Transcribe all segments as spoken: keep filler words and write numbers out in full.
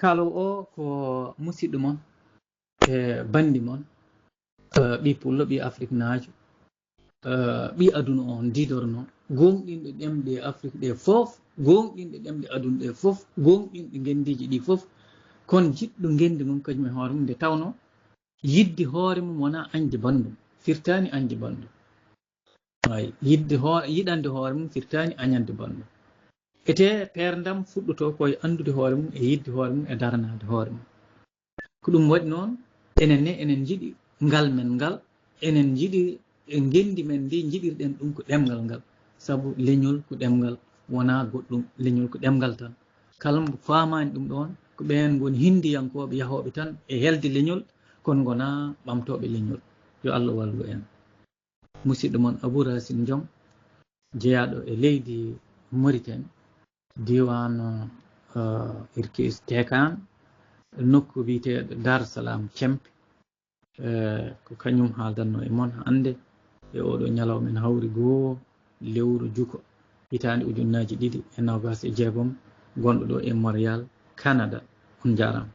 Kalo o ko musidɗo mon e banndi mon, eh, ɓii pullo, ɓii afriknaajo, eh, ɓii aduna on didorno, gooŋɗinɗo ɗemɗe Afrik ɗe fof, gooŋɗinɗo ɗemɗe aduna ɗe fof, gooŋɗinɗo ngenndiiji ɗi fof, kono jiɗɗo ngenndi mum kañum e hoore mum, nde tawno yiɗde hoore mum wonaa añde banndum, firtaani añde banndum. Ay, yiɗde hoore, yiɗande hoore mum firtaani añande banndum. Ete peerndam fuɗɗotoo ko e anndude hoore mum e yiɗde hoore mum e daranaade hoore mum. Ko ɗum waɗi noon, enen ne, enen njiɗi ngal men ngal, enen njiɗi e ngenndi men ndi, njiɗirɗen ɗum ko ɗemngal ngal. Sabu leñol ko ɗemngal, wonaa goɗɗum, leñol ko ɗemngal tan. Kala mo faamaani ɗum ɗoon, ko ɓeen ngoni hinndiyankooɓe yahooɓe tan e helde leñol, kono ngonaa ɓamtooɓe leñol. Yo Allah wallu en. Musidɗo mon Abou Racine Diom, jeyaaɗo e leydi Mauritanie, diiwaan, eh, Irkis Tekan, nokku biyeteeɗo Dar Salam Cempe. Eh, ko kañum haaldanno e mon hannde e oɗo ñalawma en hawri goo lewru juko, hitaande ujunnaaji ɗiɗi e noogaas e jeegom, gonɗo ɗo e Montréal, Canada. On njaaraama.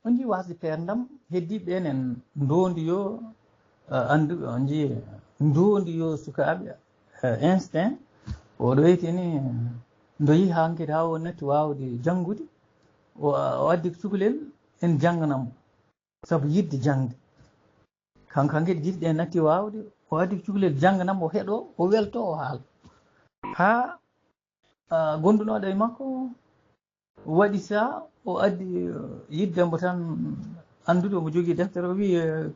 On njii wasde peerndam, heddiiɓe ɓeen en ndoondi yo, eh, annduɓe, on njii ndoondi yo sukaaɓe, eh, instinct. Oɗo wiyetee ni, ndo yehi haa hankadi haa o natti waawde janngude, o, o addi ko cukalel en jannganamo. Sabu yiɗde jaŋde. Kanko hankadi gite ɗe natti waawde, o addi ko cukalel jannganamo, o heɗoo, o weltoo, o haala. Haa, ah, gondunooɗo e makko waɗi sahaa, o addi, eh, yiɗde mbo tan anndude, omo jogii deftere, o wiyi, eh,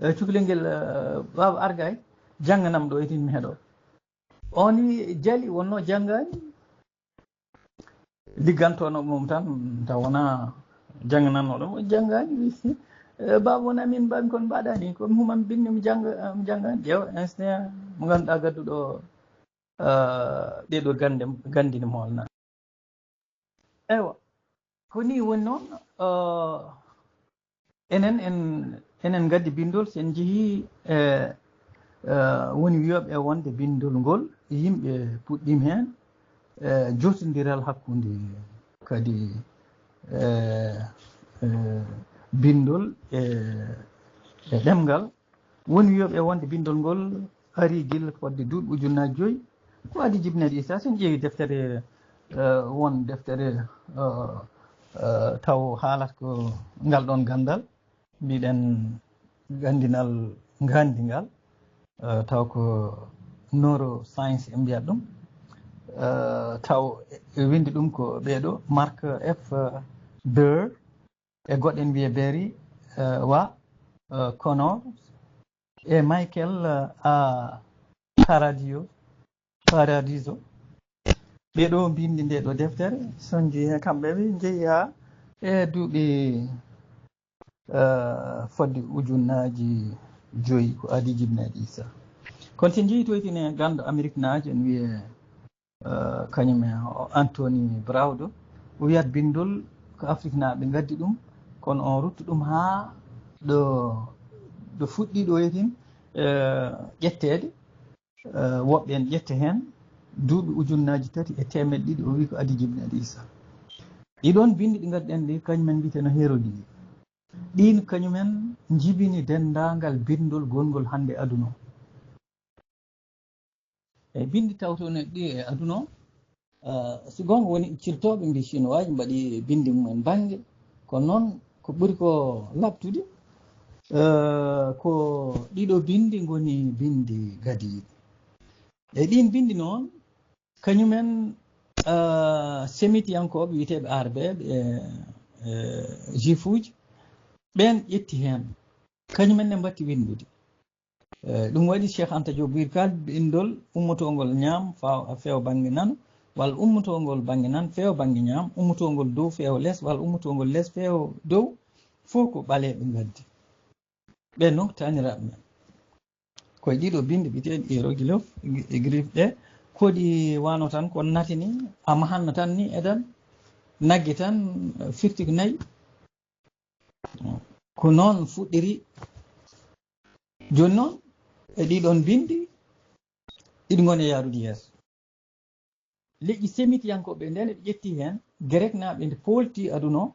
eh, cukalel ngel, eh, baaba argay, jannganam ɗo, etin mi heɗoo. On wi jali, wonno janngaani, liggantoono mum tan, taw wonaa jannganannooɗo mo, janngaani, wi, eh, baaba wonaa min mbaɗmi kono mbaɗaani, ko mi humam binndi mi jannga, mi janngaani. Ƴeew, instinct mo ngannduɗaa gadduɗo, eh, ɗee ɗoo gannde, ganndi ne mo holna. Eywa, ko nii woni noon, eh, enen en, enen ngaddi binndol, so en njehii, eh, eh, woni wiyooɓe e wonde binndol ngol, yimɓe puɗɗiima heen, eh, jotondiral hakkunde kadi, eh, eh, binndol e, e ɗemngal. Woni wiyooɓe wonde binndol ngol arii gila fodde duuɓi ujunnaaji joyi. Ko adii jibinaaji Issa, so en ƴeewi deftere, eh, won deftere, eh, eh, taw haalata ko ngal ɗoon ganndal, mbiɗen ganndinal nganndi ngal, eh, taw ko neuroscience en mbiyata ɗum. Eh, taw e winndi ɗum ko ɓee ɗoo, Mark F. Burr, e goɗɗo en wiyee Barry, eh, wa, eh, Connor, e Michael, eh, A. Paradio, Paradiso. Ɓee ɗoo mbinndi ndee ɗoo deftere, so njehi heen kamɓe ɓe njehi haa e duuɓi, eh, fodde ujunnaaji joyi ko adii jibinaaji Issa. Kono so en njehii to wiyetee ganndo Ameriknaajo en wiyee, eh, kañum e o Anthony Braudo, o wiyata binndol ko Afriknaaɓe ngaddi ɗum, kono on ruttu ɗum haa ɗo, ɗo fuɗɗii ɗo yetin, eh, ƴetteede, eh, woɓɓe en ƴetta heen duuɓi ujunnaaji tati e teemeɗɗe ɗiɗi, o wi ko adii jibinaaji Issa. Ɗii ɗoon binndi ɗi ngadduɗen ɗi, kañum en mbiyetee no Héroldi. Ɗiin kañum en njibini denndaangal binndol gongol hannde aduna o. E binndi tawtooɗi ɗi e aduna o, ah, so goonga woni, ciltooɓe mbii Chinois ji mbaɗi binndi mum en bannge, kono noon ko ɓuri ko labtude, eh, ko ɗiɗo binndi ngoni binndi gadiiɗi. E ɗiin binndi noon, kañum en, ah, semitiyankooɓe wiyeteeɓe Arabeeɓe e, e Juifuuji, ɓeen ƴetti heen. Kañum en ne mbatti winndude. Eh, ɗum waɗi Cheikh Anta Diop wiyi kala binndol ummotoongol ñaam fa-, feewa bannge nano, walla ummotoongol bannge nan feewa bannge ñaam, ummotoongol dow feewa les, walla ummotoongol les feewa dow, fof ko ɓaleeɓe ngaddi. Ɓeen noon ko taaniraaɓe men. Ko e ɗiɗo binndi biyeteeɗi hiéroglyphe e griffe ɗe, ko ɗi wano tan ko nate ni, a mahanno tan ni edan, nagge tan, firti ko nayi. Ko noon fuɗɗiri. Jooni noon, e ɗii ɗoon binndi, iɗi ngoni e yaarude yeeso. Leƴƴi semitiyankooɓe nden, ɓe ƴetti heen, Greknaaɓe nde poolti aduna o,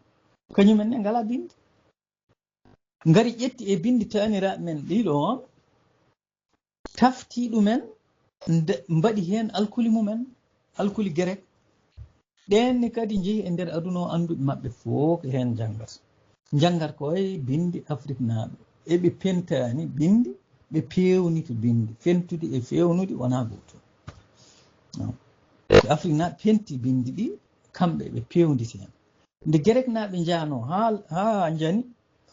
Kañumen ne ngalaa binndi. Ngari ƴetti e binndi taaniraaɓe men ɗiɗo on, tafti ɗumen, nde-, mbaɗi heen alkuli mumen, alkuli gerek. Ɗeen ne kadi njehi e nder aduna o, annduɓe maɓɓe fof ko heen njanngat. Njanngat ko e binndi Afriknaaɓe. Eɓe pentaani binndi, ɓe peewniti binndi. Fentude e feewnude wonaa gootum. Non. Ko Afriknaaɓe penti binndi ɗi, kamɓe ɓe peewniti heen. Nde Gereknaaɓe njahnoo haa, haa njani,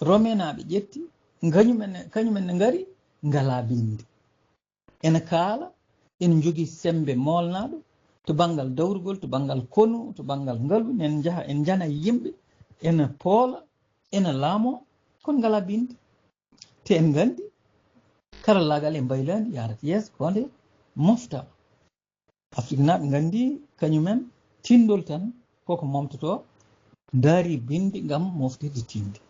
Romenaaɓe ƴetti, kañumen ne, kañumen ne ngari, ngalaa binndi. Ena kaala, ena njogii semmbe moolnaaɗo, to banngal dawrugol, to banngal konu, to banngal ngalu, nen njaha, en njana e yimɓe, ena poola, ena laamoo, kono ngalaa binndi. Te en nganndi, karallaagal e mbaylaandi yaarata yeeso, ko nde mofta. Afriknaaɓe nganndi, kañumen, tinndol tan, koko momtotoo, ndaari binndi ngam moftirde tinndi.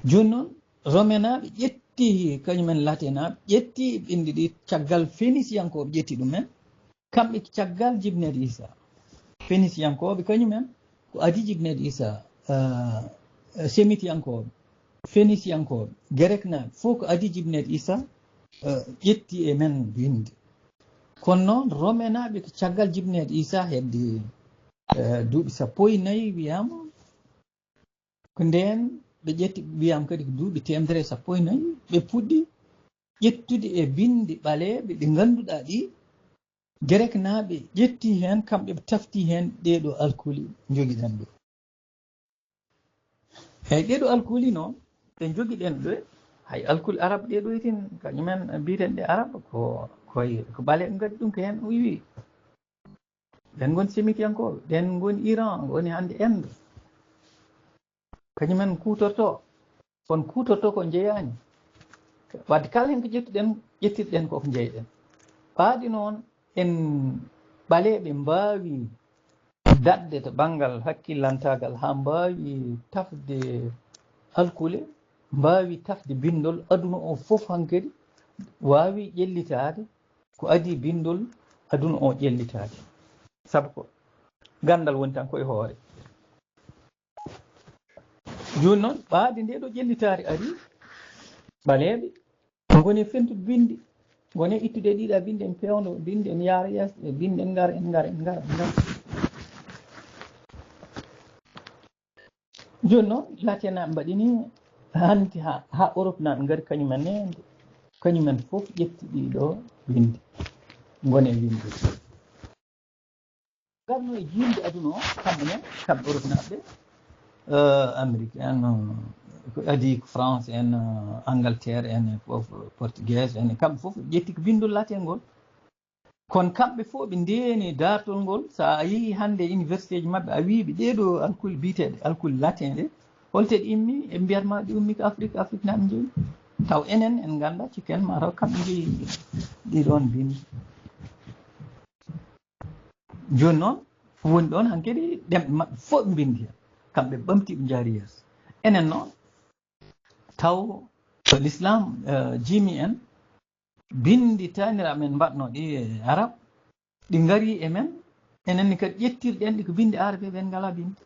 Jooni noon, Romenaaɓe ƴetti, kañumen Latenaaɓe ƴetti binndi ɗi, caggal Fenisiyankooɓe ƴetti ɗumen, kamɓe caggal Jibneede Isa. Fenisiyankooɓe kañumen ko adii Jibneede Isa, eh, Semitiyankooɓe, Fenisiyankooɓe, Gereknaaɓe, fof ko adii Jibneede Isa, eh, ƴetti e men binndi. Kono noon, Romenaaɓe ko caggal Jibneede Isa hedde, eh, duuɓi sappo e nayi wiyaama, ko ndeen ɓe ƴetti, wiyaama kadi ko duuɓi teemedere e sappo e nayi, ɓe puɗɗi ƴettude e binndi ɓaleeɓe ɗi ngannduɗaa ɗi, Gereknaaɓe ƴetti heen, kamɓe ɓe tafti heen ɗeeɗo alkuli njogiɗen ɗo. Eey, ɗeeɗo alkuli noon, ɗe njogiɗen ɗo, hay alkuli arab ɗeeɗo itin, kañumen mbiyeten ɗe arab, ko, koye, ko ɓaleeɓe ngaɗi ɗum ko heen o iwi. Ɓen ngoni Semitiyankooɓe, ɓen ngoni Iran, ngoni hannde Inde. Kañumen kuutorto, kono kuutorto ko njeyaani. Wadde kala heen ko ƴettuɗen, ƴettirɗen ko ko njeyɗen. Ɓaaɗi noon, en ɓaleeɓe mbaawi daɗde to banngal hakkillantaagal haa mbaawi tafde alkule, mbaawi tafde binndol aduna o fof hankadi, waawi ƴellitaade ko adii binndol aduna o ƴellitaade. Sabu ko ganndal woni tan ko e hoore. Jooni noon, ɓaade nde ɗo ƴellitaare ari, ɓaleeɓe ngoni fentude binndi, ngoni ittude ɗiɗa binndi, en peewndo binndi, en yaara yeeso, e binndi, en ngara, en ngara, en ngara, en ngara. Jooni noon, Latenaaɓe mbaɗi ni, hanti ha, ha Europe naaɓe ngari kañumen ne, kañumen fof ƴetti ɗiɗo binndi, ngoni e winndi. Ngarno e jiimde aduna o, kamɓe ne, kamɓe Europe naaɓe, eh, Amérique en, eh, ko adii ko France en, eh, Angleterre en, e fof, Portugais en, kamɓe fof ƴetti ko binndol latin ngol. Kono kamɓe fof ɓe ndeeni daartol ngol, so a yehii hannde e université ji maɓɓe, a wii ɓe ɗee ɗoo alkule biyeteeɗe alkule latin ɗe, holte ɗe immi? Ɓe mbiyat ma ɗe ummi ko Afrique, Afrique naaɓe njeyi. Taw enen en nganndaa, cikken ma taw kamɓe njeyi ɗii ɗoon binndi. Jooni noon, ko woni ɗoon hankadi ɗemɗe maɓɓe fof ɓe mbinndi heen. Kamɓe ɓamti ɓe njaari yeeso. Enen noon, taw ko l'islam, eh, jiimi en, binndi taaniraaɓe men mbaɗnoo ɗi e arab, ɗi ngari e men, enen ne kadi ƴettirɗen ɗi ko binndi arab, ɓen ngalaa binndi.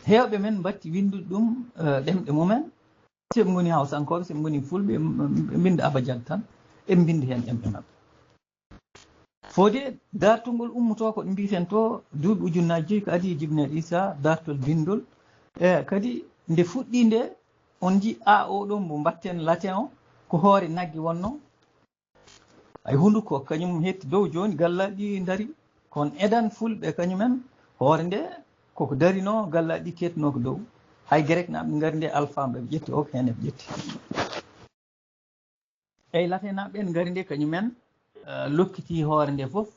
Heewɓe men mbatti winndude ɗum, eh, ɗemɗe mumen, si ɓe ngoni Hawsankooɓe, si ɓe ngoni Fulɓe, ɓe, ɓe mbinnda abajad tan, ɓe mbinndi heen ɗemɗe maɓɓe. Fodde daartol ngol ummotoo ko ɗo mbiyeten to duuɓi ujunnaaji joyi ko adii e Jibneede Isa, daartol binndol. E kadi nde fuɗɗii nde, on njii a o ɗo mbo mbaɗten latin o, ko hoore nagge wonnoo. Hay hunnduko kañum hetti dow, jooni gallaaɗi ɗi ndarii. Kono eden Fulɓe kañumen, hoore nde koko darinoo, gallaaɗi ɗi keednoo ko dow. Hay Gereknaaɓe ngari nde alfaaɓe ɓe ƴetti o, ko heen ɓe ƴetti. Eyi, Latenaaɓe ɓen ngari nde kañumen, eh, lokkitii hoore nde fof,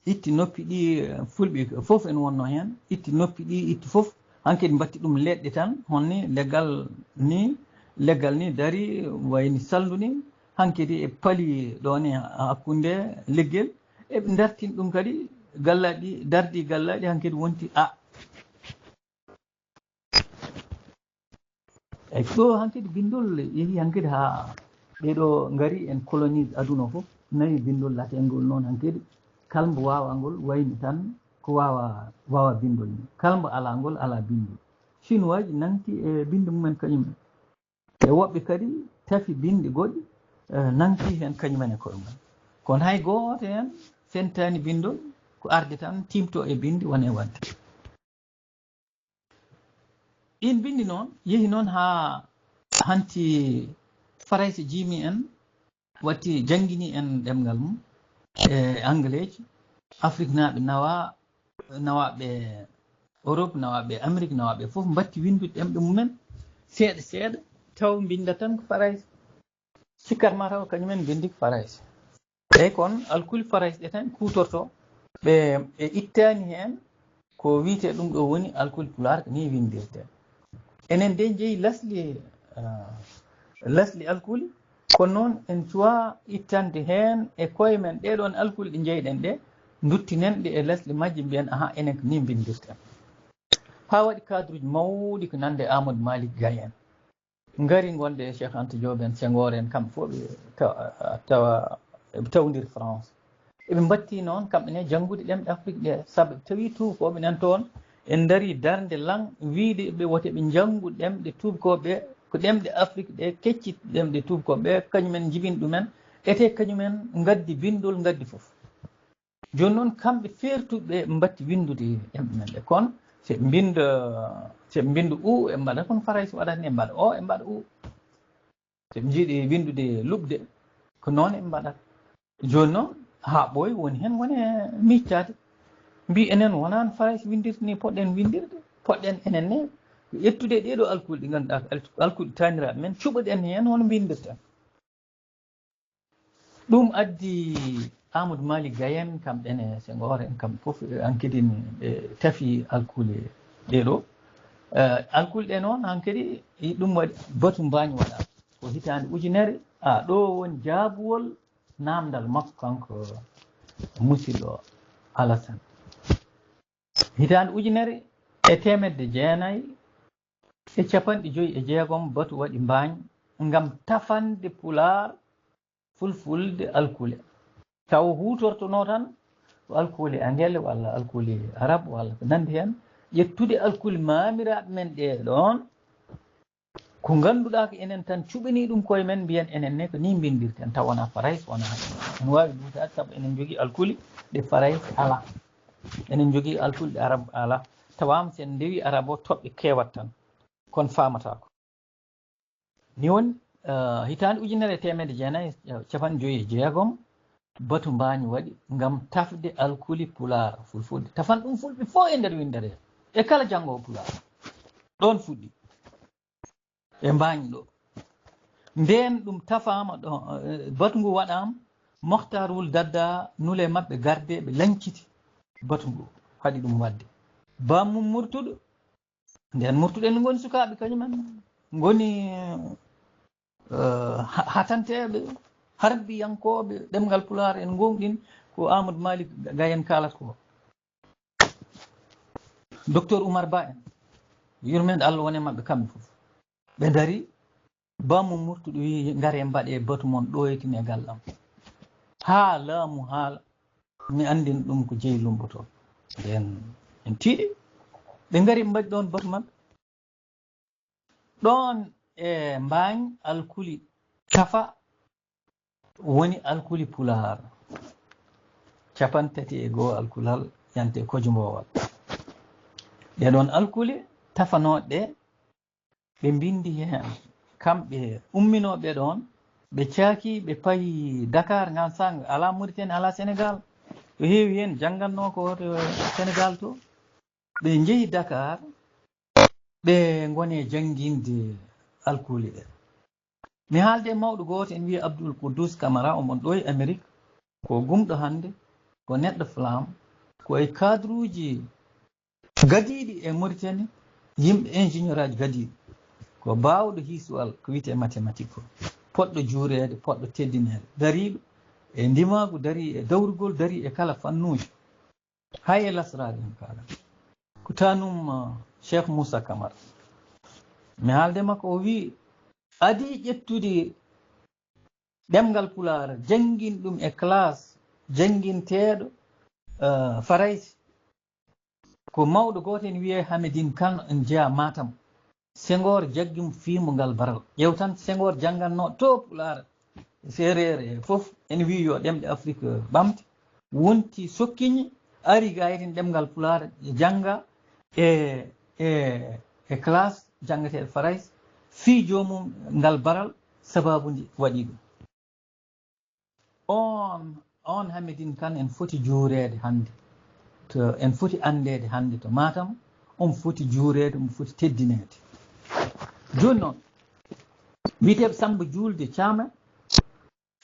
itti noppi ɗi, eh, Fulɓe fof ene wonnoo heen, itti noppi ɗi, itti fof, hankadi mbatti ɗum leɗɗe tan, honni leggal ni, leggal ni darii, wayni salndu ni, hankadi e pali ɗo ni hakkunde leggel, eɓe ndartini ɗum kadi gallaaɗi, dardi gallaaɗi hankadi wonti a. Eyi, ɗo hankadi binndol yehi hankadi haa ɓee ɗo ngari en colonise aduna fof, nawi binndol latin ngol noon hankadi, kala mbo waawaa ngol wayni tan, ko waawa waawa binndol mum. Kala mbo alaa ngol alaa binndol. Chinois ji nangti e binnde mumen kañum en. E woɓɓe kadi tafi binndi goɗɗi, eh, nangti heen kañum en e koye mum. Kono hay gooto heen fentaani binndol, ko arde tan tiimto e binndi wona e waɗde. Ɗiin binndi noon yehi noon haa hanti Farayse jiimi en, watti janngini en ɗemngal mum e Angleeji. Afriknaaɓe nawa, nawaaɓe Europe, nawaaɓe Amérique, nawaaɓe fof mbatti winndude ɗemɗe mumen seeɗa seeɗa, taw mbinnda tan ko Farayse. Cikkat ma taw kañum en mbinndi ko Farayse. Eeyi, kono alkuli Farayse ɗe tan kuutorto, ɓe, ɓe ittaani heen ko wiyetee ɗum ɗo woni alkuli Pulaar, ko nii winndirtee. Enen de njeyi lasli, ah, lasli alkuli, kono noon en cuwaa ittande heen e koye men ɗee ɗoon alkuli ɗe njeyɗen ɗe, nduttinen ɗe e lasli majji, mbiyen, aha, enen ko nii mbinndirten. Haa waɗi cadre uji mawɗi ko nande Amadou Malick Gaye en. Ngari ngonde e Cheikh Anta Diop en, Senghor en, kamɓe fof ɓe tawa, tawa eɓe tawdiri France. Eɓe mbatti noon kamɓe ne janngude ɗemɗe Afrique ɗe, sabu ɓe tawi tuubakooɓe nan toon en ndarii darnde lan, wiyde ɓe wote ɓe njanngu ɗemɗe tuubakooɓe, ko ɗemɗe Afrique ɗe kecci ɗemɗe tuubakooɓe, kañum en njibini ɗumen, ete kañum en ngaddi binndol, ngaddi fof. Jooni noon, kamɓe feertuɓe mbatti winndude ɗemɗe men ɗe. Kono so ɓe mbinnda, so ɓe mbinnda u, ɓe mbaɗa kono Farayse waɗata ni, ɓe mbaɗa o, ɓe mbaɗa u. So ɓe njiɗi winndude luɓde, ko noon ɓe mbaɗata. Jooni noon, haa ɓooyi woni heen woni e miijtaade. Mbii enen wonaano Farayse winndirta ni, poɗɗen winndirde, poɗɗen enen ne ko ƴettude ɗee ɗoo alkuli ɗi ngannduɗaa ko alkuli taaniraaɓe men, cuɓoɗen heen hono mbinndirten. Ɗum addi Amadou Malick Gaye en, kamɓe ne Senghor en, kamɓe fof, eh, hankadi ɓe tafi alkule ɗee ɗoo. Eh, alkule ɗee noon hankadi ɗum waɗi batu mbaañ waɗa. Ko hitaande ujunere, a, ɗo woni jaabuwol naamndal makko kanko musidɗo Alassane. Hitaande ujunere e teemedde jeenayi e capanɗe joyi e jeegom batu waɗi mbaañ ngam tafande Pulaar, Fulfulde, alkule. Taw huutortonoo tan ko alkule angele walla alkule arab walla ko nanndi heen, ƴettude alkule maamiraaɓe men ɗee ɗoon, ko ngannduɗaa ko enen tan cuɓinii ɗum koye men, mbiyen enen ne ko nii mbinndirten, taw wonaa Farayse, wonaa. Ene waawi luutaade, sabu enen njogii alkuli ɗe Farayse alaa. Enen njogii alkuli ɗe Arab alaa. Tawaama so en ndewii Arab o, toɓɓe keewat tan, kono faamataako. Ni woni, eh, hitaande ujunere e teemedde jeenayi e capanɗe joyi e jeegom, batu mbaañ waɗi ngam tafde alkuli Pulaar, Fulfulde. Tafan ɗum Fulɓe fof e nder winndere, e kala janngoowo Pulaar. Ɗoon fuɗɗi. E mbaañ ɗo. Ndeen ɗum tafaama ɗo, eh, batu ngu waɗaama, Mohtar Wul Dadda, nule maɓɓe garde, ɓe lañciti batu ngu, haɗi ɗum waɗde. Baammum Murtuɗo, ndeen Murtuɗo en ngoni sukaaɓe kañum en, ngoni, eh, ha-, hatanteeɓe, harbiyankooɓe ɗemngal Pulaar en ngoongɗin ko Amadou Malick Gaye en kaalata ko. Docteur Oumar Ba en, yurmeende Allah wone maɓɓe kamɓe fof. Ɓe ndarii, Baammum Murtuɗo wii, "Ngaree mbaɗee batu mon ɗo e tine galɗam." Haa laamu haala, mi anndin ɗum ko jeyi lummboto. Nden en tiiɗi, ɓe ngari ɓe mbaɗi ɗoon batu maɓɓe. Ɗoon e mbaañ alkuli tafa woni alkuli Pulaar. Capanɗe tati e goo alkulal yante Kojumboowal. Ɗee ɗoon alkuli tafanooɗe ɓe mbinndi heen. Kamɓe umminooɓe ɗoon, ɓe caaki, ɓe payi Dakar, ngaan saanga alaa Mauritanie, alaa Sénégal. Ko heewi heen janngannoo ko to Sénégal to. Ɓe njehi Dakar, ɓe ngoni e jannginde alkuli ɗe. Mi haalde e mawɗo gooto, en wiya Abdoul Koudous Camara, omo ɗo e Amérique, ko gumɗo hannde, ko neɗɗo flamme, ko e cadre uji gadiiɗi e Mauritanie, yimɓe ingénieur aji gadiiɗi, ko baawɗo hiisuwal ko wiyetee mathématique ko, poɗɗo juureede, poɗɗo teddineede, dariiɗo e ndimaagu, darii e dawrugol, darii e kala fannuuji. Hay e lasraade en kaala. Ko tanum, uh, Cheikh Moussa Camara. Mi haalde makko, o wii, adii ƴettude ɗemngal Pulaar, janngin ɗum e classe jannginteeɗo, uh, Farayse. Ko mawɗo gooto en wiyee Hamedine Kane, en jeyaa Matam. Senghor jaggi mo fii mo ngal baral. Ƴeew tan, Senghor janngatnoo to Pulaar, Seereer e fof, en wii yo ɗemɗe Afrik ɓamte. Wonti sokkiñi, ari ga eden ɗemngal Pulaar jannga e, e, e classe janngateeɗo Farayse, fii joomum ngal baral, sabaabu ndi waɗi ɗum. On, on Hamedine Kane en foti juureede hannde. To en foti anndeede hannde to Matam, on foti juureede, on foti teddineede. Jooni noon, wiyeteeɓe Samba Juulde Caam en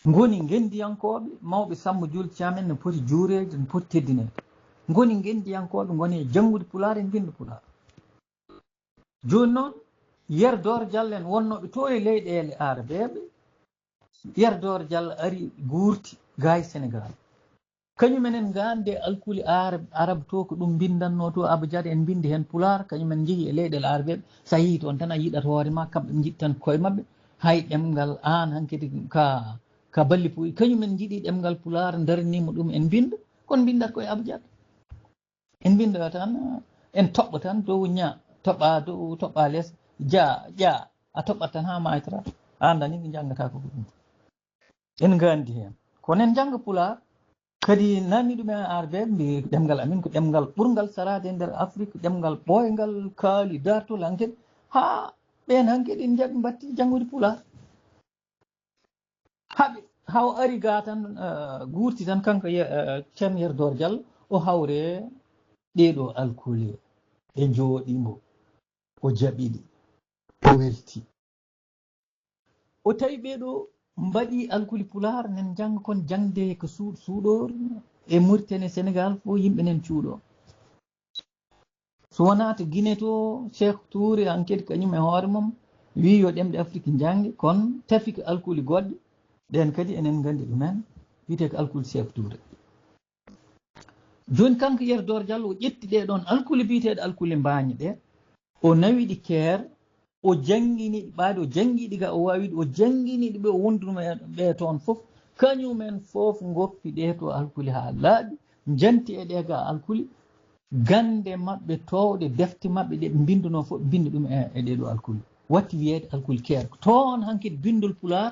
ngoni ngenndiyankooɓe, mawɓe Samba Juulde Caam en ne poti juureede, ne poti teddineede. Ngoni ngenndiyankooɓe, ngoni e janngude Pulaar, e mbinnde Pulaar. Jooni noon, Yer Dooro Jallo en wonnooɓe to e leyɗeele aarabeeɓe, Yer Dooro Jallo ari guurti ga e Senegaal. Kañum en en ngaandi e alkuli aarab, arab to, ko ɗum mbinndannoo to, abjad en mbinndi heen Pulaar, kañum en njehi e leyɗeele aarabeeɓe. So a yehii toon tan, a yiɗat hoore ma, kamɓe njiɗ tan koye maɓɓe. Hay ɗemngal aan hankadi ka, ka balli puy, kañum en njiɗi ɗemngal Pulaar, ndaraniima ɗum en mbinnda, kono mbinndat koye abjad. En mbinnda tan, en toɓɓa tan, dow ña, toɓɓa dow, toɓɓa les, ja, ƴa, a toɓɓat tan haa maaytata. A anndaa ni ɓe njanngata ko ɗum. En ngaandi heen. Kono en njannga Pulaar, kadi nanni ɗum en aarabeeɓe, mbi ɗemngal amin ko ɗemngal ɓurngal saraade e nder Afrik, ɗemngal ɓooyngal, kaali, dartol, hankadi. Haa ɓeen hankadi en njaɓi mbatti janngude Pulaar. Haɓi, haw ari ga tan, eh, guurti tan kanko Ye-, eh, Ceerno Yer Dooro Jallo, o hawre ɗee ɗoo alkule, ɓe njooɗi mo, o jaɓi ɗi, o welti. O tawi ɓee ɗoo mbaɗi alkuli Pulaar, nen njannga kon jaŋde ko suuɗ-, suuɗoor, e Mauritanie, Senegaal fof yimɓe nen cuuɗoo. So wonaa to Guinée to, Seeku Tuure, hankadi kañum e hoore mum, wii yo ɗemɗe Afrik njannge, kono tafi ko alkuli goɗɗe, ɗeen kadi enen nganndi ɗumen, wiyetee ko alkuli Seeku Tuure. Jooni kanko Yer Dooro Jallo o ƴetti ɗee ɗoon alkuli biyeteeɗe alkuli mbaañi ɗe, o nawi ɗi Keer, o janngini ɗi ɓaade, o janngi ɗi ga, o waawi ɗi, o janngini ɗi ɓe o wonduno e ɓe toon fof. Kañum en fof ngoppi ɗee to alkuli haa laaɓi, njanti e ɗee ga alkuli. Gannde maɓɓe toowɗe, defte maɓɓe ɗe ɓe mbinndunoo fof, ɓe mbinndi ɗum e, e ɗee ɗoo alkuli. Watti wiyeede alkuli Keer. Ko toon hankadi binndol Pulaar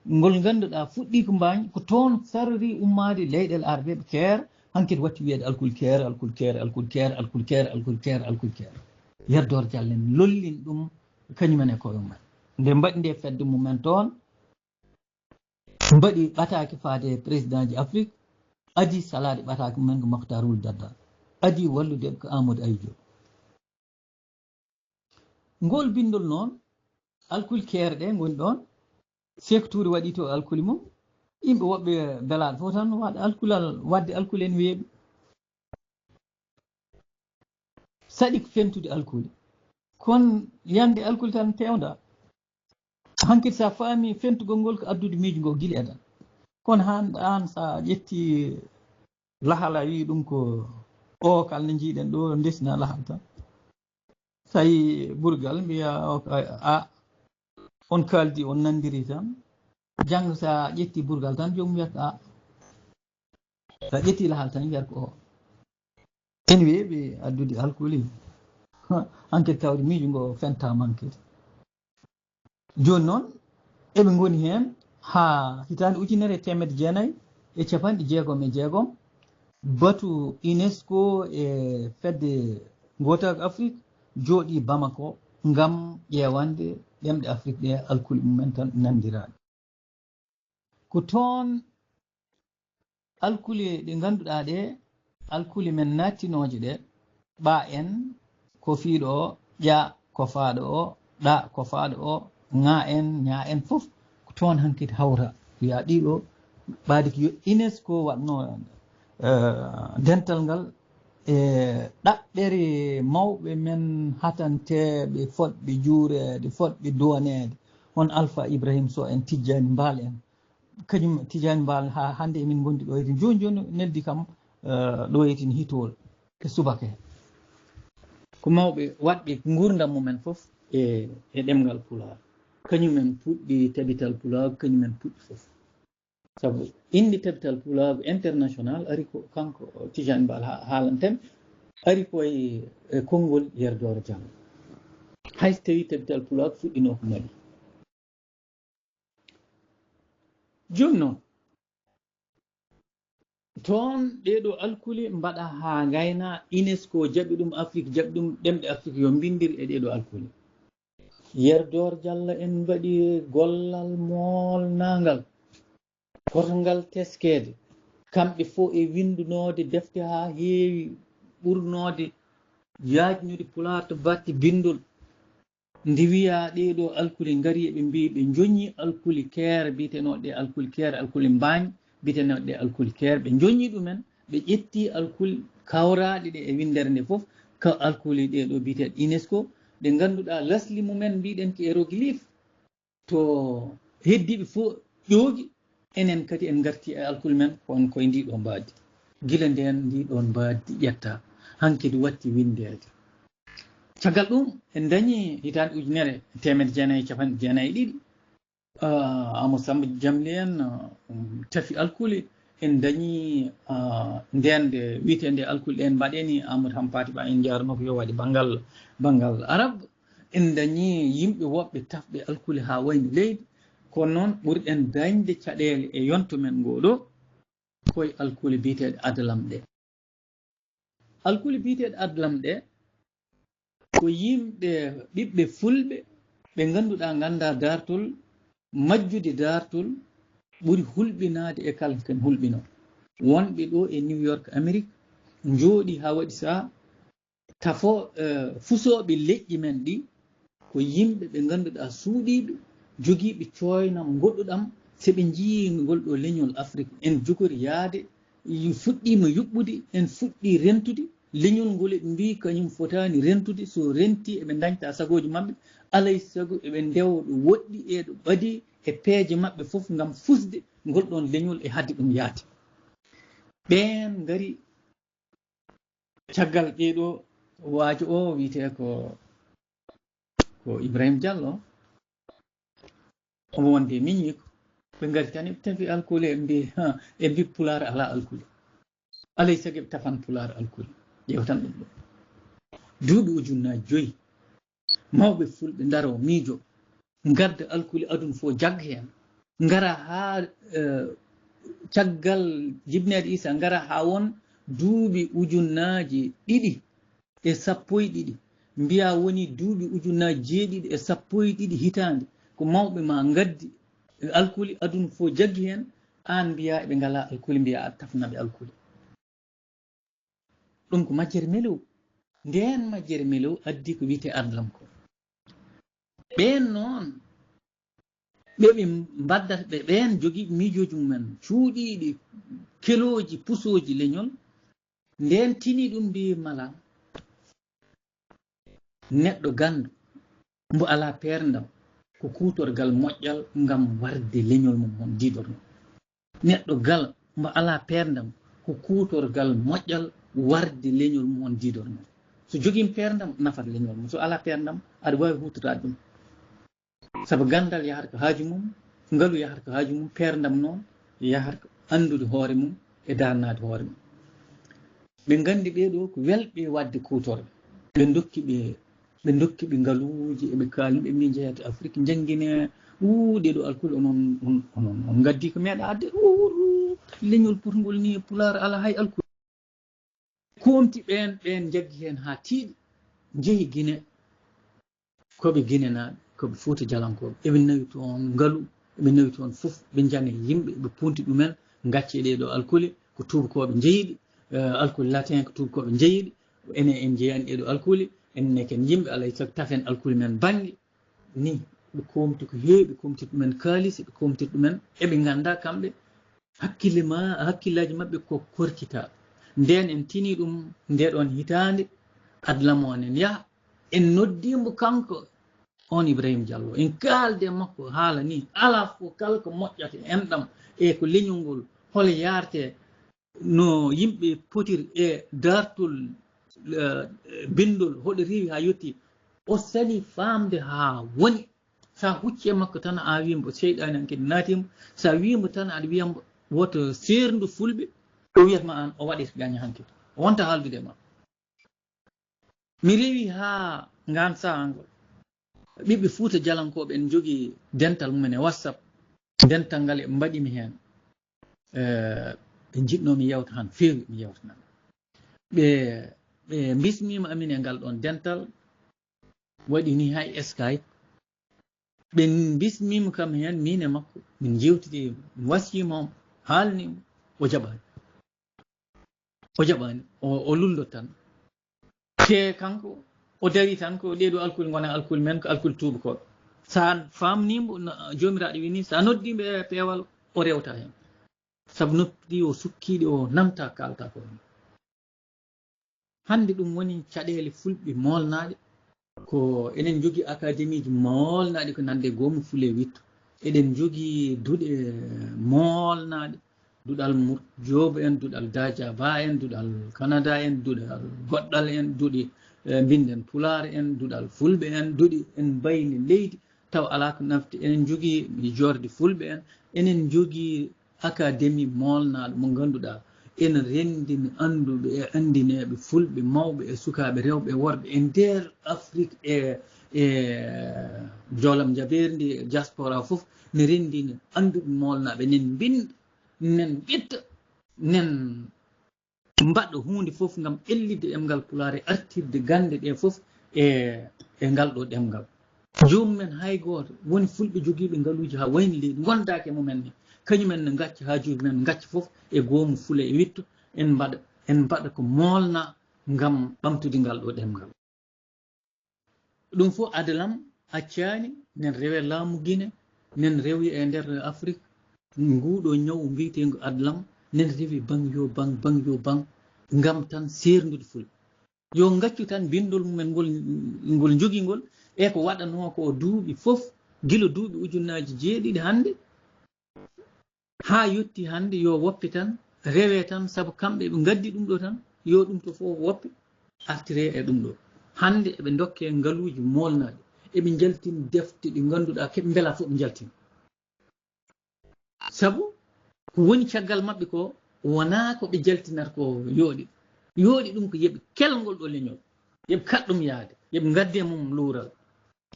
ngol ngannduɗaa fuɗɗii ko Mbaañ, ko toon sarori ummaade leyɗeele aarabeeɓe Keer, hankadi watti wiyeede alkuli Keer, alkuli Keer, alkuli Keer, alkuli Keer, alkuli Keer, alkuli Keer. Yer Dooro Jallo en lollin ɗum kañum en e koye mum en. Nde mbaɗi nde fedde mum en toon, mbaɗi ɓataake faade e président ji Afrik, adii salaade ɓataake mum en ko Makhtar Wul Dadda, adii wallude ɓe ko Amadou Ahidjo. Ngol binndol noon, alkuli Keer ɗe ngoni ɗoon, Seeku Tuure waɗi to alkuli mum, yimɓe woɓɓe belaaɗo fof tan waɗa alkulal, waɗde alkuli en weeɓi. Saɗi ko fentude alkuli. Kono yande alkuli tan peewnda. Hankadi so a faami fentugol ngol ko addude miijo ngo gila e dal. Kono haan, aan so a ƴetti lahal a wii ɗum ko o kala ne njiiɗen ɗo ndesina lahal tan. So a yii burgal mbiya o ko a, on kaaldi, on nanndiri tan. Janngo so a ƴetti burgal tan joomum wiyata a. So a ƴetti lahal tan wiyata ko o. En weeɓi addude alkuli. Hankadi tawde miijo ngo fentaama hankadi. Jooni noon, eɓe ngoni heen haa hitaande ujunere e teemedde jeenayi e capanɗe jeegom e jeegom. Batu UNESCO e fedde ngootaagu Afrik jooɗii Bamako ngam ƴeewande ɗemɗe Afrik ɗe alkuli mum en tan nanndiraaɗe. Ko toon alkuli ɗe ngannduɗaa ɗe, alkuli men naattinooje ɗe, ɓa en, ko fiiɗo o, ƴa ko faaɗo o, ɗa ko faaɗo o, ŋa en, ña en fof, ko toon hankadi hawra. Wiya ɗiɗo, ɓaadi ko yo UNESCO waɗno, eh, dental ngal, e ɗaɓɓere mawɓe men hatanteeɓe, fotɓe juureede, fotɓe duwaneede, on Alpha Ibrahim Sow en, Tijjani Mbaal en. Kañum Tijjani Mbaal, haa hannde emin ngondi ɗo, eten jooni jooni neldi kam, eh, ɗo eten hitowol e subaka he. Ko mawɓe waɗɓe nguurndam mumen fof e, e ɗemngal Pulaar. Kañum en puɗɗi tabital Pulaar, kañum en puɗɗi fof. Sabu innde tabital Pulaar International ari ko kanko Tijjani Mbaal ha-, haalanten. Ari ko e, e konngol Yero Dooro Jallo. Hay so tawii Tabital Pulaar fuɗɗinoo ko Mali. Jooni noon, toon ɗee ɗoo alkule mbaɗa haa ngayna, UNESCO jaɓi ɗum, Afrik jaɓi ɗum, ɗemɗe Afrik yo mbinndir e ɗee ɗoo alkule. Yero Dooro Jallo en mbaɗi gollal moolnaangal, potngal teskeede. Kamɓe fof e winndunoode defte haa heewi, ɓurnoode yaajnude Pulaar to batte binndol. Nde wiyaa ɗee ɗoo alkule ngarii, eɓe mbiyi ɓe njoññii alkule keere biyetenooɗe ɗe alkule keere, alkule mbaañ biyetenooɗe ɗe alkule keere, ɓe njoññii ɗumen, ɓe ƴettii alkule kawraaɗe ɗe e winndere nde fof, ka alkule ɗee ɗoo biyeteeɗe UNESCO, ɗe ngannduɗaa lasli mumen mbiɗen ko hiéroglyphe, to heddiiɓe fof ƴoogi, enen kadi en ngartii e alkule men, ko on koye ndii ɗoo mbaadi. Gila ndeen ndii ɗoon mbaadi ƴettaa, hankadi watti winndeede. Caggal ɗum, en ndañii hitaande ujunere e teemedde jeenayi e capanɗe jeenayi e ɗiɗi, ah, Amadou Samba Jamli en, ah, um, tafi alkule. En ndañii, ah, ndeen nde wiyeteende alkule ɗeen mbaɗeni Amadou Hampâté Bâ, en njaarnoo ko yo waɗi banngal, banngal Arab. En ndañii yimɓe woɓɓe tafɓe alkule haa wayni leydi. Kono noon, ɓurɗen dañde caɗeele e yonto men ngoo ɗoo, ko e alkule biyeteeɗe adalam ɗee. Alkule biyeteeɗe adalam ɗee, ko yimɓe, ɓiɓɓe fulɓe, ɓe ngannduɗaa nganndaa daartol, majjude daartol ɓuri hulɓinaade e kala ko en hulɓinoo. Wonɓe ɗoo e New York, Amerique, njooɗii haa waɗi sahaa, tafo, eh, fusooɓe leƴƴi men ɗi, ko yimɓe ɓe ngannduɗaa suuɗiiɓe, jogiiɓe cooynam ngoɗɗuɗam, so ɓe njiyii ngol ɗoo leñol Afrik, en jogori yahde, yu-, fuɗɗiima yuɓɓude, en fuɗɗii rentude, leñol ngol eɓe mbiyi kañum fotaani rentude, so rentii eɓe ndañta sagooji maɓɓe, alay sago eɓe ndewa ɗo woɗɗi e ɗo ɓadii e peeje maɓɓe fof ngam fusde ngol ɗoon leñol e haɗde ɗum yahde. Ɓeen ngari caggal ɗee ɗoo, waajo o wiyetee ko, ko Ibrahim Diallo, omo wonde e miñiiko. Ɓe ngari tan, eɓe tafi alkule, ɓe mbi, ha, ɓe mbi Pulaar alaa alkule. Alay sago ɓe tafan Pulaar alkule. Ƴeew tan ɗum ɗo. Duuɓi ujunnaaji joyi, mawɓe fulɓe ndaroo miijo, ngadda alkule aduna fof jagga heen. Ngara haa, eh, caggal jibneede Iisaa, ngara haa won duuɓi ujunnaaji ɗiɗi e sappo e ɗiɗi, mbiyaa woni duuɓi ujunnaaji jeeɗiɗi e sappo e ɗiɗi hitaande, ko mawɓe maa ngaddi alkule, aduna fof jaggi heen, aan mbiyaa eɓe ngalaa alkule, mbiyaa aɗa tafna ɓe alkule. Ɗum ko majjere melew. Ndeen majjere melew addi ko wiyetee adlam ko. Ɓeen noon, ɓe ɓe mbaddata ɓe, ɓeen jogii miijooji mumen, cuuɗiiɗi, kelooji, pusooji leñol, ndeen tini ɗum mbiyi mala, neɗɗo ganndo mbo alaa peerndam, ko kuutorgal moƴƴal ngam warde leñol mum hon diidornoo. Neɗɗo gal mbo alaa peerndam, ko kuutorgal moƴƴal warde leñol mum hon diidornoo. So jogiima peerndam, nafat leñol mum. So alaa peerndam, aɗa waawi huutoraade ɗum. Sabu ganndal yahata ko haaju mum, ngalu yahata ko haaju mum, peerndam noon yahata ko anndude hoore mum e darnaade hoore mum. Ɓe nganndi ɓee ɗoo ko welɓe waɗde kuutorɗe. Ɓe ndokki ɓe, ɓe ndokki ɓe ngaluuji, eɓe kaalni ɓe, min njeyat Afrik, njanngine, uu, ɗee ɗoo alkule onon, on, onon, on ngaddi ko meeɗa adde. Uu, leñol potngol nii e Pulaar alaa hay alkule. Koomti ɓeen, ɓeen njaggi heen haa tiiɗi, njehi Gine. Ko ɓe Ginenaaɓe, ko ɓe Fuuta Jalankooɓe. Eɓe nawi toon ngalu, eɓe nawi toon fof, ɓe njani yimɓe, ɓe punti ɗumen, ngacci e ɗee ɗoo alkule, ko tuubakooɓe njeyi ɗi, eh, alkule latin ko tuubakooɓe njeyi ɗi, enen en njeyaani ɗee ɗoo alkule, enen ne ken yimɓe, alaa e sago tafen alkule men bannge, nii, ɓe koomti ko heewi, ɓe koomti ɗumen kaalis, ɓe koomti ɗumen, eɓe nganndaa kamɓe, hakkille ma, hakkillaaji maɓɓe ko korkitaaɓe. Ndeen en tini ɗum, ndee ɗoon hitaande, adlamo enen yaha, en noddii mbo kanko, on Ibrahim Diallo, en kaaldi e makko haala nii, alaa fof kala ko moƴƴata e enɗam e ko leñol ngol, holo yaartee, no yimɓe potiri e daartol, eh, binndol, hoɗo rewi haa yotti. O sali faamde haa woni. So a huccii e makko tan, a wii mbo seyɗaani hankadi naati mbo. So a wii mbo tan, aɗa wiya mbo woto seerndu fulɓe, o wiyat ma aan o waɗi gaño hankadi. O wonta haaldude e ma. Mi rewi haa ngaan sahaa ngol. Ɓiɓɓe Fuuta Jalankooɓe en njogii dental mumen e WhatsApp. Dental ngal e mbaɗi mi heen. Eh, ɓe njiɗnoo mi yewta han feewi mi yewtanan. Ɓe, ɓe mbismiima amin e ngal ɗoon dental. Waɗi ni hay Skype. Ɓe mbismiima kam heen, miin e makko. Min njeewtidi, mi wasiima mo, haalni mo, o jaɓaani. O jaɓaani, o, o lullo tan. Te kanko, o dari tan ko ɗee ɗoo alkule ngona alkule men, ko alkule tuubakooɓe. So a faamnii mo, no Joomiraaɗo wini, so a noddii mo e peewal, o rewta heen. Sabu noppi ɗi o sukkiiɗi, o namta kaalta ko. Hannde ɗum woni caɗeele fulɓe moolnaaɗe. Ko enen njogii akademiiji moolnaaɗi ko nande goomu fule witto. Eɗen njogii duɗe moolnaaɗe. Duɗal Mut Joob en, duɗal Daaja Ba en, duɗal Kanada en, duɗal Goɗɗal en, duɗi, eh, mbinden Pulaar en, duɗal Fulɓe en, duɗi en mbayni leydi, taw alaa ko nafti. Eɗen njogii joorde Fulɓe en, eɗen njogii akademi moolnaaɗo mo ngannduɗaa ene renndini annduɓe e anndineeɓe Fulɓe mawɓe e sukaaɓe rewɓe e worɓe e nder Afrik e, e joolam njabeerndi e diaspora fof ne renndini annduɓe moolnaaɓe nen mbinnda nen ƴetta nen mbaɗa huunde fof ngam ƴellitde ɗemngal Pulaar e artirde gannde ɗe fof e, e ngal ɗo ɗemngal. Joomum en hay gooto, woni fulɓe jogiiɓe ngaluuji haa wayni leydi, ngondaaki e mumen ni. Kañum en ne ngacca haajuuji men, ngacca fof e goomu fule e witto, en mbaɗa, en mbaɗa ko moolna ngam ɓamtude ngal ɗo ɗemngal. Ɗum fof adalam accaani, nen rewe laamu Gine, nen rewi e nder Afrik, nguuɗo ñawu mbiyeteengu adalam, nen rewi baŋ yo baŋ, baŋ yo baŋ, ngam tan seerndude fulɓe. Yo ngaccu tan binndol mumen ngol, ngol njogii ngol, e ko waɗanoo ko duuɓi fof, gila duuɓi ujunnaaji jeeɗiɗi hannde, haa yotti hannde yo woppe tan, rewe tan, sabu kamɓe ɓe ngaddi ɗum ɗo tan, yo ɗum to fof woppe, artire e ɗum ɗo. Hannde eɓe ndokke ngaluuji moolnaaɗi, eɓe njaltini defte ɗi ngannduɗaa keɓe mbela fof ɓe njaltini. Sabu ko woni caggal maɓɓe ko wonaa ko ɓe jaltinata ko yooɗi. Yooɗi ɗum ko yeɓe kelngol ɗo leñol, yeɓe kaɗ ɗum yahde, yeɓe ngadde mum luural.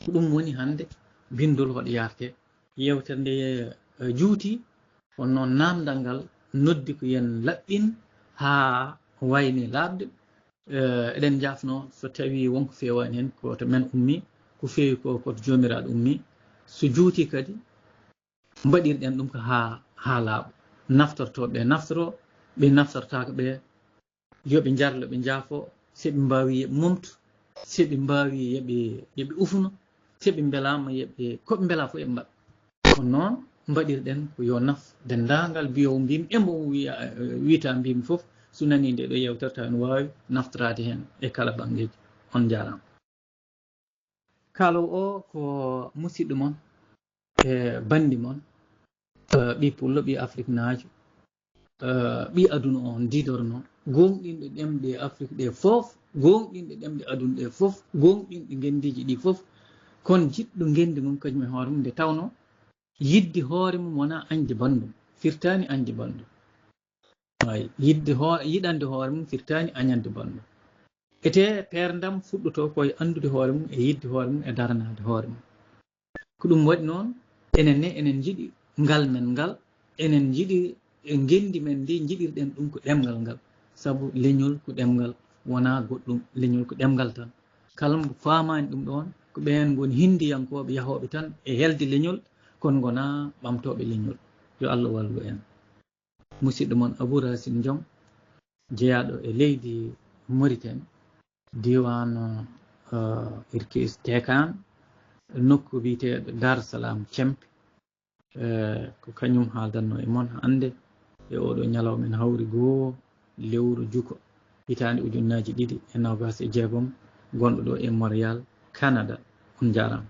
Ko ɗum woni hannde binndol hoɗo yarte. Yewtere nde, eh, juuti, kono noon naamndal ngal noddi ko yen laɓɓin haa wayni laaɓde. Eh, eɗen njaafnoo so tawii won ko feewaani heen, ko to men ummi, ko feewi ko, ko to Joomiraaɗo ummi. So juuti kadi, mbaɗirɗen ɗum ko haa, haa laaɓa. Naftortooɓe ɓe naftoro, ɓe naftortaako ɓe, yo ɓe njarlo, ɓe njaafo, si ɓe mbaawi yo ɓe momtu, si ɓe mbaawi yo ɓe, yo ɓe ufuno, si ɓe mbelaama yo ɓe, ko ɓe mbelaa fof yo ɓe mbaɗ. Kono noon mbaɗirɗen ko yo naf denndaangal mbiyowo mbimi, e mbo wiya, wiyta mbimi fof, so nanii nde ɗo yewtere taw ene waawi naftoraade heen e kala banngeeji. On njaaraama. Kaaloowo o ko musidɗo mon e banndi mon, eh, ɓii pullo, ɓii afriknaajo, eh, ɓii aduna o didorno, gooŋɗinɗo ɗemɗe Afrik ɗe fof, gooŋɗinɗo ɗemɗe aduna ɗe fof, gooŋɗinɗo ngenndiiji ɗi fof, kono jiɗɗo ngenndi mum kañum e hoore mum, nde tawno yiɗde hoore mum wonaa añde banndum, firtaani añde banndum. Ay, yiɗde hoo-, yiɗande hoore mum firtaani añande banndum. Etee peerndam fuɗɗotoo ko e anndude hoore mum e yiɗde hoore mum e daranaade hoore mum. Ko ɗum waɗi noon, enen ne, enen njiɗi ngal men ngal, enen njiɗi e ngenndi men ndi, njiɗirɗen ɗum ko ɗemngal ngal. Sabu leñol ko ɗemngal, wonaa goɗɗum, leñol ko ɗemngal tan. Kala mo faamaani ɗum ɗoon, ko ɓeen ngoni hinndiyankooɓe yahooɓe tan e helde leñol, kono ngonaa ɓamtooɓe leñol. Yo Allah wallu en. Musidɗo mon Abou Racine Diom, jeyaaɗo e leydi Mauritanie, diiwaan, eh, Irkis Tekan, nokku biyeteeɗo Dar Salam Cempe. Eh, ko kañum haaldanno e mon hannde e oɗo ñalawma en hawri goo lewru juko hitaande ujunnaaji ɗiɗi e noogaas e jeegom, gonɗo ɗo e Montréal, Canada. On njaaraama.